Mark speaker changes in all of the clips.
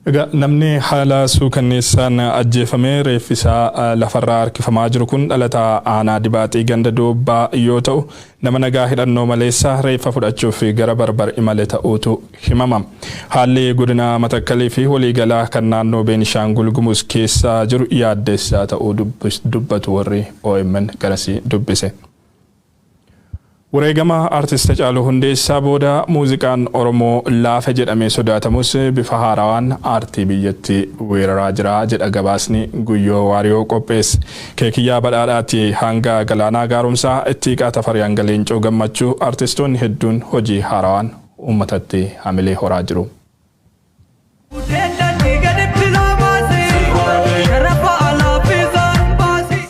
Speaker 1: Egaa namni haala suukanneessaan ajjeefamee reeffi isaa lafarraa harkifamaa jiru kun dhalataa aanaa Dibaaxii ganda Doobbaa yoo ta'u, nama nagaa hidhannoo maleessa reeffa fudhachuuf gara Barbar imale ta'uutu himama. Haalli godina Matakkalii fi waliigalaa kan naannoo Beenishaangul Gumuz keessa jiru yaaddessaa ta'uu dubbatu warri omn garasii dubbise. Wareegama Artist Hacaaluu Hundeessaa booda muuziqaan Oromoo laafe jedhamee sodaatamus bifa haarawaan aartii biyyatti weeraraa jira jedha gabaasni Guyyoo Waariyoo qopheesse. Keekiyyaa Badhaadhaatii hanga Galaanaa Gaaromsaa, Ittiiqaa Tafarii hanga Leencoo Gammachuu artistoonni hedduun hojii haarawaan uummatatti hamilee horaa jiru.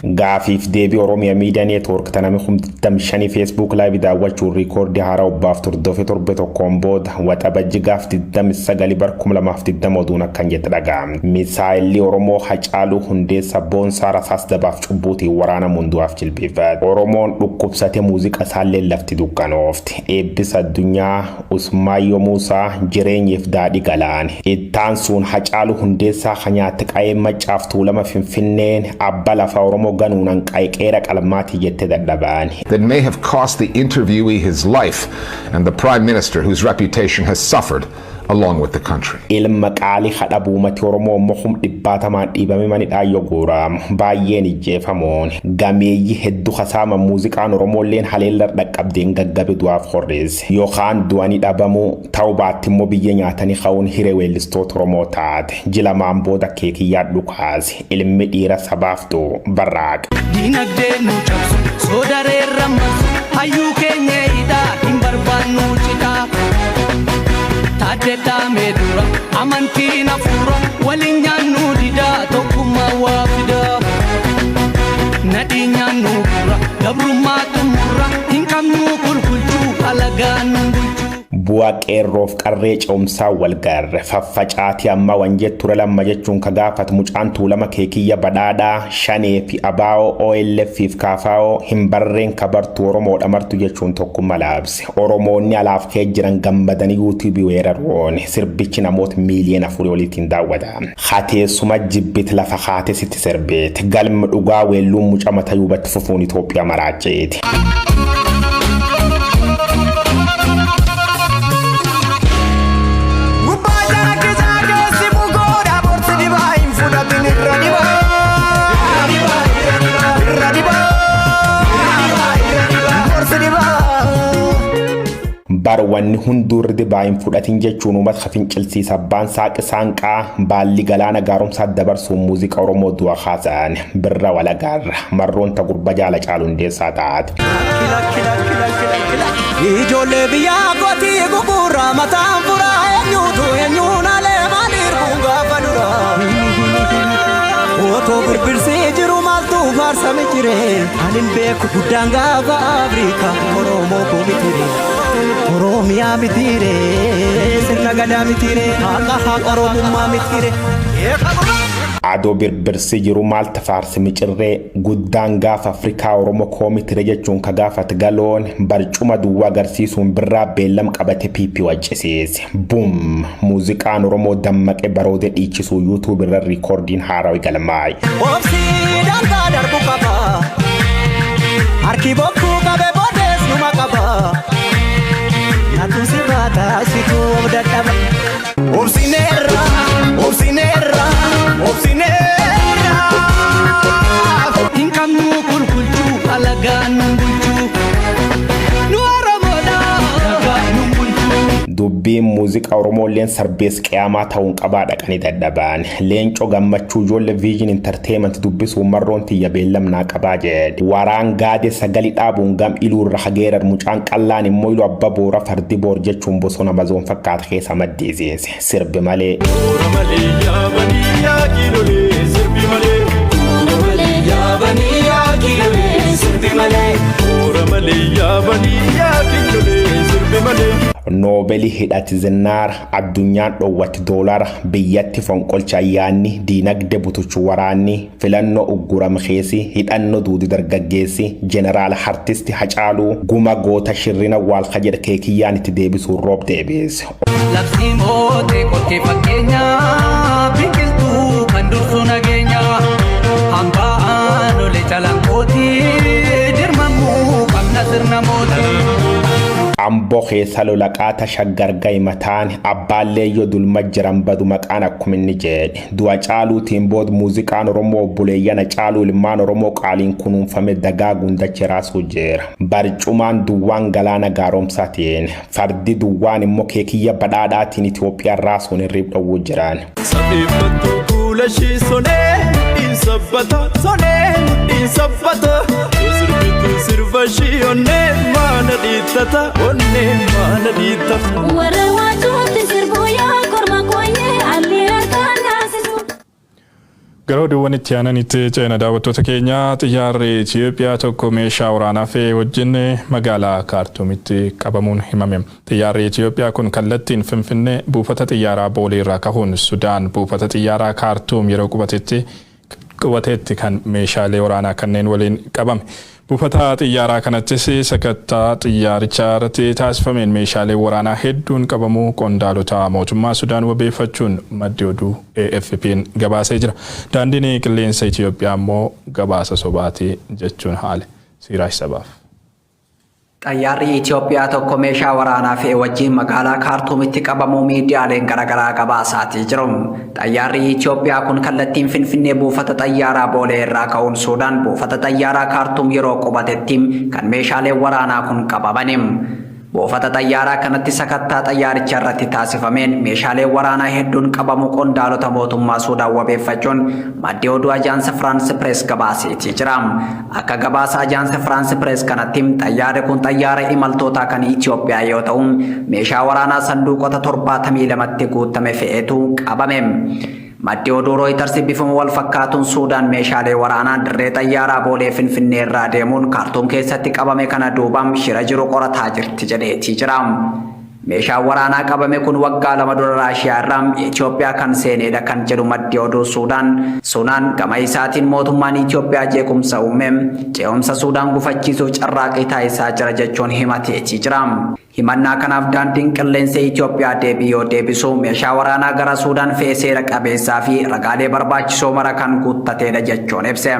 Speaker 2: Gaafiif deebii Oromia Media Network ta nami kum 25 Facebook Live daawwachuun riikoordii haaraa obbaaf hordofe torbe tokkoon booda Waxabajji gaaf 29 bar 2020 oduun akkan jette dhaga'amte. Misaayilli Oromoo Hacaaluu Hundeessa Boonsaa rasaas dabaaf cubbuutiin waraanamuun du'aaf jilbiifate. Oromoon dhukkubsate muuziqa isaalleen lafti dukkanoofte. Eebbisa Addunyaa Usmaayyoo Muusaa jireenyiif daadhi galaane. Ittaansuun Hacaaluu Hundeessaa ka nyaatte qayeen Maccaaf Tuulama Finfinneen abba lafa Oromoo ganuun hanqaa'e qeera qalmaatii jette dadhabaani.
Speaker 3: That may have cost the interviewee his life and the Prime Minister, whose reputation has suffered along with the country.
Speaker 2: Ilma qaalii ka dhabu uumati Oromoo immoo kum dhibbaatamaan dhiibame mani dhaayyoo guuraamu. Baay'een ijjeefamuun. Gameeyyi heddu ka saaman muuziqaan Oromoolleen haleellar dhaqqabdeen gaggabe du'aaf horreesse. Yookaan du'anii dhabamuu, ta'uu baatti immoo biyya nyaatanii ka'uun hiree weellistoota Oromoo taate. Jilamaan booda Keekiyyaa dhukaase. Ilmi dhiira sabaaf du'u barraaqa.
Speaker 4: Dinagdee nu cabsu soodareerra marsu hayyuu keenya hidhaa hin barbaannu cidhaa. Taaddee dhaamee dura amantiin hafuura waliin nyaannu didaa tokkummaa waa fidaa. Nadhii nyaannu gurra gabrummaa xumurra hin qabnu kulkulchuu alagaa nu bulchuu.
Speaker 2: Bu'aa qeerroof qarree ce'umsaa wal garre faffacaatii amma wan jetture lamma jechuun ka gaafatu mucaan Tuulama Keekiyya Badhaadhaa Shanee fi Abaa'oo OLF fi Kaafaa'oo hin barreen kabartu Oromoodha martu jechuun tokkummaa laabse. Oromoonni alaaf kee jiran gammadanii yuutuubii weeraruun sirbichi namoota miiliyoona 4 oliitiin daawwata. Hateessuma jibbit lafa kaate sitti sirbeet galmi dhugaa weelluun mucaa matayuubatti fufuun Itoophiyaa maraacheeti.
Speaker 4: Gubbaa calaqqisaa keessi bukoodha borsi dibaa hin fudhatin irra dibaa. Irra dibaa. Borsi dibaa.
Speaker 2: Bar wanni hunduu irra dibaa hin fudhatin jechuun uummata fincilsiisa abbaan saaqi saanqaa baalli galaana gaaromsaa dabarsuun muuziqaa Oromoo du'a kaasan birra walagaarra marroon ta gurba jaala caalu hundeessaa taate.
Speaker 4: Ijoollee biyyaa kootii gugurraa mataan furaa eenyuutu eenyuun alee maaliif gaafa dura. Otoo birbirsii jiru maaltu faarsame jire ani hin beeku guddaan gaafa Afrikaa Oromoo koo mitire Oromiyaa mitire sirna gadaa mitire haqa haqa Oromummaa mitire.
Speaker 2: Adoo birbirsi jiru maal tafaarsi micirree guddaan gaafa Afrikaa Oromoo koomitire jechuun ka gaafat galoon barcuma duwwaa agarsiisuun birraa beellam qabate PP waccisiise. Bum! Muuziqaan Oromoo dammaqee baroode dhiichisuu YouTube irra riikoordiin haarawi galmaa'e.
Speaker 4: Obsii daangaa darbu qaba. Harki bokkuu qabe boodees numa qaba. Nyaatuun sirraa taasituu dadhaba. Obsineerra, obsineerra, obsineerra. Hin qabnu kulkulchuu alagaa nu bulchuu. Nu Oromoodha alagaa nu bulchuu.
Speaker 2: Dubbiin muuziqaa Oromoolleen sarbees qiyaamaa ta'uun qabaa dhaqanii dadhaban. Leencoo Gammachuu ijoollee Vision Entertainment dubbisuun marroon tiyya beellamnaa qabaa jedhe. Waraan gaade sagali dhaabuun gam iluu irra hageerar mucaan qallaan immoo ilu abba boora fardi boor jechuun bosona mazoon fakkaata keessa maddisiise. Sirbi malee.
Speaker 5: Toora malee yaabanii yaa kiilolee sirbi malee. Toora malee yaabanii yaa kiilolee sirbi malee. Toora malee yaabanii yaa kiilolee sirbi malee.
Speaker 2: Noobelii hidhati zinnaara addunyaan dhoowwatti doolara biyyatti fonqolcha ayyaanni diinagde butuchu waraanni filannoo ugguram keesi hidhanno duudi dargaggeessi jeneraal hartisti Hacaaluu guma goota shirrina waalka jedhe Keekiyyaan itti deebisuun roob deebise.
Speaker 4: Labsii mootee qorkee fakkeenyaa.
Speaker 2: Amboo keessa lola qaata Shaggar gahe mataan abbaan leeyyoo dulma jiran badu maqaan akkuma inni jedhe. Du'a Caaluutiin booda muuziqaan Oromoo obboleeyyan Hacaaluu ilmaan Oromoo qaaliin kunuunfame dagaaguun dachee raasuu jira. Barcumaan duwwaan galaana gaaromsaatiin, fardi duwwaan immoo Keekiyya Badhaadhaatiin Itoophiyaa raasuun hirriib dhowwuu jiran.
Speaker 5: Safeeffattuu kuula ishii sonee mudhiin sabbata sonee mudhiin sabbata yoo sirbituu sirba ishii onnee maana dhiittata onnee maana dhiittata.
Speaker 6: Warra waacuutti sirbuu yaa korma kooyyee alli harkaan naasisu.
Speaker 1: Gara oduuwwan itti aananitti ceena daawwattoota keenya. Xiyyaarri Itiyoophiyaa tokko meeshaa waraanaa fe'ee wajjin magaalaa Kaartuumitti qabamuun himame. Xiyyaarri Itiyoophiyaa kun kallattiin Finfinnee buufata xiyyaaraa Boolee irraa kahuun Sudaan buufata xiyyaaraa Kaartuum yeroo qubatetti qubateetti kan meeshaalee waraanaa kanneen waliin qabame. Buufata xiyyaaraa kanattis sakattaa xiyyaarichaa irratti taasifameen meeshaaleen waraanaa hedduun qabamuu qondaalota mootummaa Sudaan wabeeffachuun maddi oduu AFP'n gabaasee jira. Daandiin qilleensa Itiyoophiyaa immoo gabaasa sobaati jechuun haale. Siiraaj Sabaaf.
Speaker 7: Xayyaarri Itoophiyaa tokko meeshaa waraanaa fe'e wajjin magaalaa Kaartuumitti qabamuu miidiyaaleen garaagaraa gabaasaatii jiru. Xayyaarri Itoophiyaa kun kallattiin Finfinnee buufata xayyaaraa Boolee irraa ka'uun Suudaan buufata xayyaaraa Kaartuum yeroo qubatetti kan meeshaaleen waraanaa kun qabamani. Buufata xayyaaraa kanatti sakattaa xayyaaricha irratti taasifameen meeshaaleen waraanaa hedduun qabamuu qondaalota mootummaa Suudaan wabeeffachuun maddi oduu Ajaansi Firaansi Pirees gabaaseetii jira. Akka gabaasa Ajaansi Firaansi Pirees kanatti xayyaarri kun xayyaara imaltootaa kan Itoophiyaa yoo ta'u meeshaa waraanaa sanduuqota 72tti guuttame fe'eetu qabame. Maddi oduu Rooyitars bifuma wal fakkaatuun Suudaan meeshaalee waraanaa dirree xayyaaraa Boolee Finfinnee irraa deemuun Kaartuum keessatti qabame kana duuba shira jiru qorataa jirti jedheetii jira. Meeshaan waraanaa qabame kun waggaa 2 dura Raashiyaa irraa Itoophiyaa kan seeneedha kan jedhu maddi oduu Suudaan, Suunaan gama isaatiin mootummaan Itoophiyaa jeequmsa uume ce'umsa Suudaan gufachiisuuf carraaqqii taasisaa jira jechuun himateetii jira. Himannaa kanaaf Daandiin Qilleensa Itoophiyaa deebii yoo deebisu, meeshaa waraanaa gara Suudaan fe'e seera qabeessaa fi ragaalee barbaachisoo mara kan guuttateedha jechuun ibse.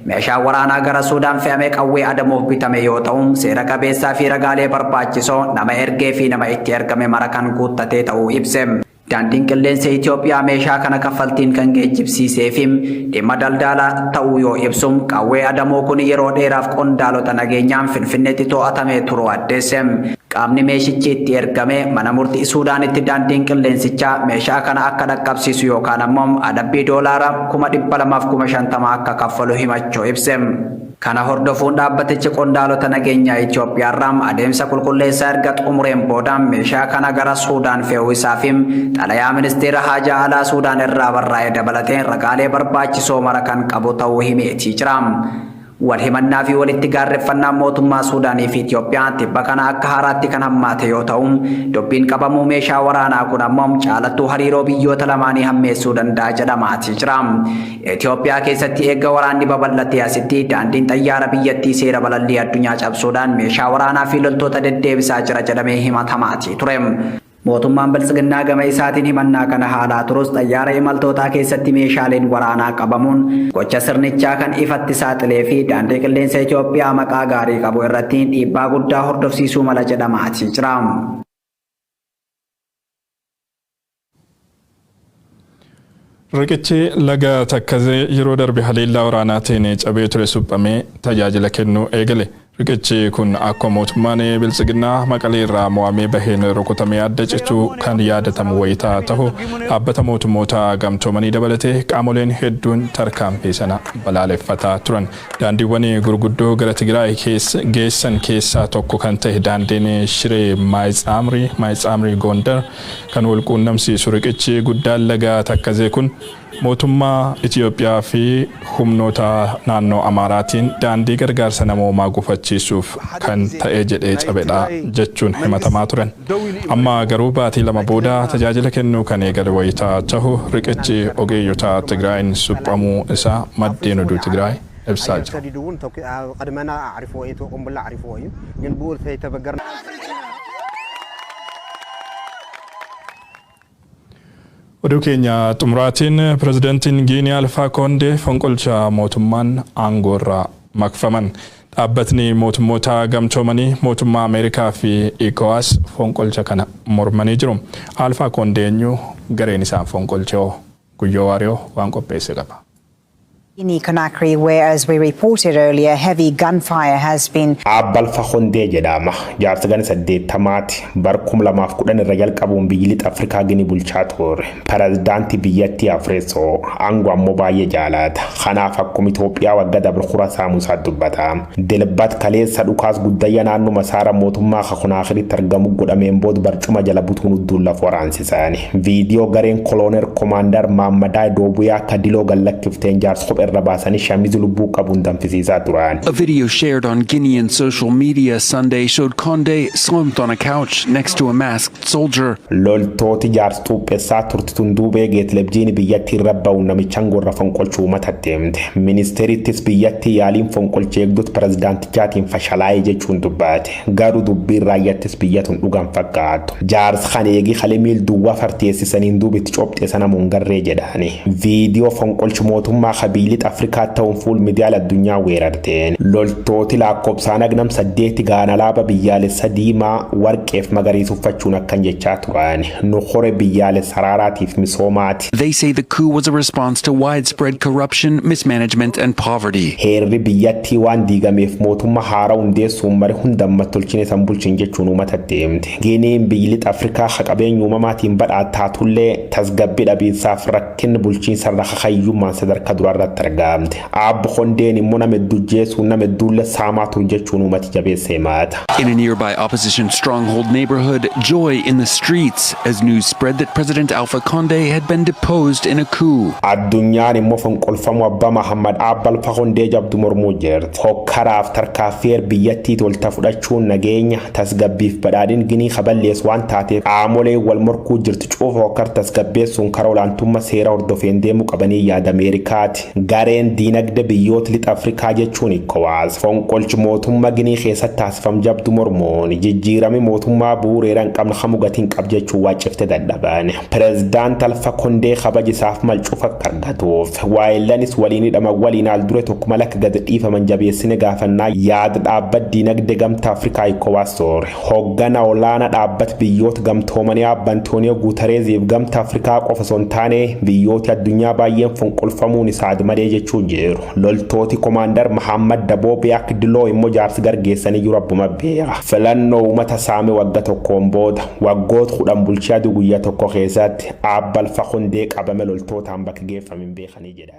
Speaker 7: Meeshaan waraanaa gara Suudaan fe'ame qawwee adamoof bitame yoo ta'u, seera qabeessaa fi ragaalee barbaachisoo nama ergee fi nama itti ergame mara kan guuttatee ta'uu ibse. Daandiin Qilleensa Itoophiyaa meeshaa kana kaffaltiin kan geejjibsiisee fi dhimma daldaalaa ta'uu yoo ibsu, qawwee adamoo kun yeroo dheeraaf qondaalota nageenyaan Finfinneetti to'atamee turuu addeesse. Qaamni meeshichi itti ergame mana murtii Suudaanitti daandiin qilleensichaa meeshaa kana akka dhaqqabsiisu yookaan ammoo adabbii doolaara 250,000 akka kaffalu himachuu ibse. Kana hordofuun dhaabbatichi qondaalota nageenyaa Itoophiyaarraa adeemsa qulqulleessaa erga xumureen booda meeshaa kana gara Suudaan fe'uu isaa fi xalayaa ministeera haajaa alaa Suudaan irraa barraa'e dabalatee ragaalee barbaachisoo mara kan qabu ta'uu himeetii jira. Wal himannaa fi walitti gaarreffannaan mootummaa Suudaanii fi Itoophiyaa tibba kana akka haaraatti kan hammaate yoo ta'u, dubbiin qabamuu meeshaa waraanaa kun ammoo caalattuu hariiroo biyyoota lamaanii hammeessuu danda'a jedhamaatii jira. Itoophiyaa keessatti eegga waraanni babal'atee asitti daandiin xayyaara biyyattii seera balallii addunyaa cabsuudhaan meeshaa waraanaa fi loltoota deddeebisaa jira jedhamee himatamaatii ture. Mootummaan Biltsiginnaa gama isaatiin himannaa kana haalaa turus xayyaara imaltootaa keessatti meeshaaleen waraanaa qabamuun gocha sirnichaa kan ifatti saaxilee fi daandii qilleensa Itoophiyaa maqaa gaarii qabu irratti dhiibbaa guddaa hordofsiisuu mala jedhamaatii jira.
Speaker 1: Riqichi laga Takkazee yeroo darbe haleellaa waraanaatiin cabee ture suphamee tajaajila kennuu eegale. Riqichi kun akkuma mootummaan Biltsiginnaa Maqalee irraa mo'amee baheen rukutamee adda cituu kan yaadatamu wayita tahu, Dhaabbata Mootummoota Gamtoomanii dabalatee qaamoleen hedduun tarkaanfii sana balaaleffataa turan. Daandiiwwan gurguddoo gara Tigraay geessan keessaa tokko kan tahe daandiin Shiree Maayitsaamrii, Maayitsaamrii Goondar, kan wal quunnamsiisu riqichi guddaan laga Takkazee kun mootummaa Itiyoophiyaa fi humnoota naannoo Amaaraatiin daandii gargaarsa namoomaa gufachiisuuf kan ta'e jedhee cabedha jechuun himatamaa turan. Amma garuu baatii 2 booda tajaajila kennuu kan eegale wayita tahu riqichi ogeeyyota Tigraayiin suphamuu isaa maddeen oduu Tigraay ibsaa jiru. Oduu keenya xumuraatiin pirezidantiin Giinii Alfaa Koondee fonqolcha mootummaan aangoorraa maqfaman. Dhaabbatni mootummoota gamtoomanii, mootummaa Ameerikaa fi ECOWAS fonqolcha kana mormanii jiru. Alfaa Koondee eenyu? Gareen isaan fonqolchee? Guyyoo Waariyoo waan qopheesse qaba.
Speaker 8: Guinea Conakry, where, as we reported earlier, heavy gunfire has been
Speaker 2: Aabba Alfa Kondee jedhama. Jaarsa gana 80ti. Bar 2010 irra jalqabuun biyyi lixa Afrikaa Gini bulchaa ture. Pirezidaantii biyyattii Afreessoo aangoo ammoo baay'ee jaalata. Kanaaf akkuma Itoophiyaa waggaa dabre kura saamusaa dubbata. Dilbat kaleessa dhukaas guddayya naannoo masaara mootummaa Konaakiritti argamu godhameen booda barcuma jala butuun udduun lafa waraansisan. Viidiyoo gareen kolooner Commander Maammadaa Doobuyaa akka diloo gallakkifteen jaarsa kophee irra baasanii shamizi lubbuu qabuun danfisiisaa turan.
Speaker 9: A video shared on Guinean social media Sunday showed Conde slumped on a couch next to a masked soldier.
Speaker 2: Loltooti jaarsa xuuphessaa turtituun duubee geetlebjiin biyyattii irra ba'uun namichaan gorra fonqolchuu uumatatti himte. Ministeerittis biyyattii yaaliin fonqolcha eegdota pirezidaantichaatiin fashalaa'ee jechuun dubbate. Garuu dubbiin raayyaattis biyyatun dhugan fakkaatu. Jaarsa kan eegii kalee miil duwwaa farteessisaniin duubitti copxee sana mungarree jedhani. Viidiyoo fonqolchi mootummaa kabiilii Afrikaa ta'uun fuul miidiyaa addunyaa weerarteen. Loltooti lakkoofsaan agnam 8 gaan alaabaa biyyaalessa diimaa, warqeef magariisa uffachuun akkan jechaa turan. Nu hore biyyaalessa haraaraatiif misoomaati.
Speaker 9: They say the coup was a response to widespread corruption, mismanagement, and poverty.
Speaker 2: Heerri biyyattii waan diigameef mootummaa haaraa hundeessuun mari hundamma tolchine san bulchin jechuun uummatatti himte. Giniin biyyi lixa Afrikaa qabeenya uumamaatiin badhaataatullee tasgabbii dhabiinsaaf rakkinni bulchiinsa irra kakayyummaan sadarkaa duraarratti argamte. Aabbo Kondeen immoo nama hedduu jeesuun nama hedduullee saamaa ture jechuun uummati jabeessee maata.
Speaker 9: In a nearby opposition stronghold neighborhood, joy in the streets as news spread that President Alpha Conde had been deposed in a coup.
Speaker 2: Addunyaan immoo fonqolfamuu abbaa Mahammad Aabba Alfa Kondee jabdu mormuu jirti. Hokkaraaf tarkaaffii biyyattii tolta fudhachuun nageenya, tasgabbiif badhaadhin Ginii kaballees waan taateef qaamolee wal morkuu jirtu cuufa hokkar tasgabbeessuun karaa olaantummaa seera hordofeen deemuu qabanii yaada Ameerikaati. Gareen diinagdee biyyoota lixa Afrikaa jechuun ECOWAS fonqolchi mootummaa Ginii keessatti taasifam jabdu mormuun jijjiirami mootummaa bu'uureera hin qabne hamu gatiin qab jechuun waacifte dadhaban. Pireezidaant Alfa Kondee kabajisaaf malcuuf akka argatuuf waayillanis waliin hidhaman waliin al dure tokko mala akka gad dhiifaman jabeessine gaafannaa yaada dhaabbat diinagdee gamtaa Afrikaa ECOWAS ture. Hoggana olaanaa dhaabbata biyyoota gamtoomanii Abba Antooniyoo Guutareeziif gamtaa Afrikaa qofa osoo hin taane biyyooti addunyaa baay'een fonqolfamuun isaa malee jechuu jiru. Loltooti Commander Mahammad Daboobee akka diloo immoo jaarsi gargeessanii jiru abbuma beeka. Filannoo uummata saame wagga tokkoon booda waggoota 10 bulchaa guyyaa tokko keessatti Aabba Alfa Kondee qabame loltootaan bakka geeffame hin beekanii jedhan.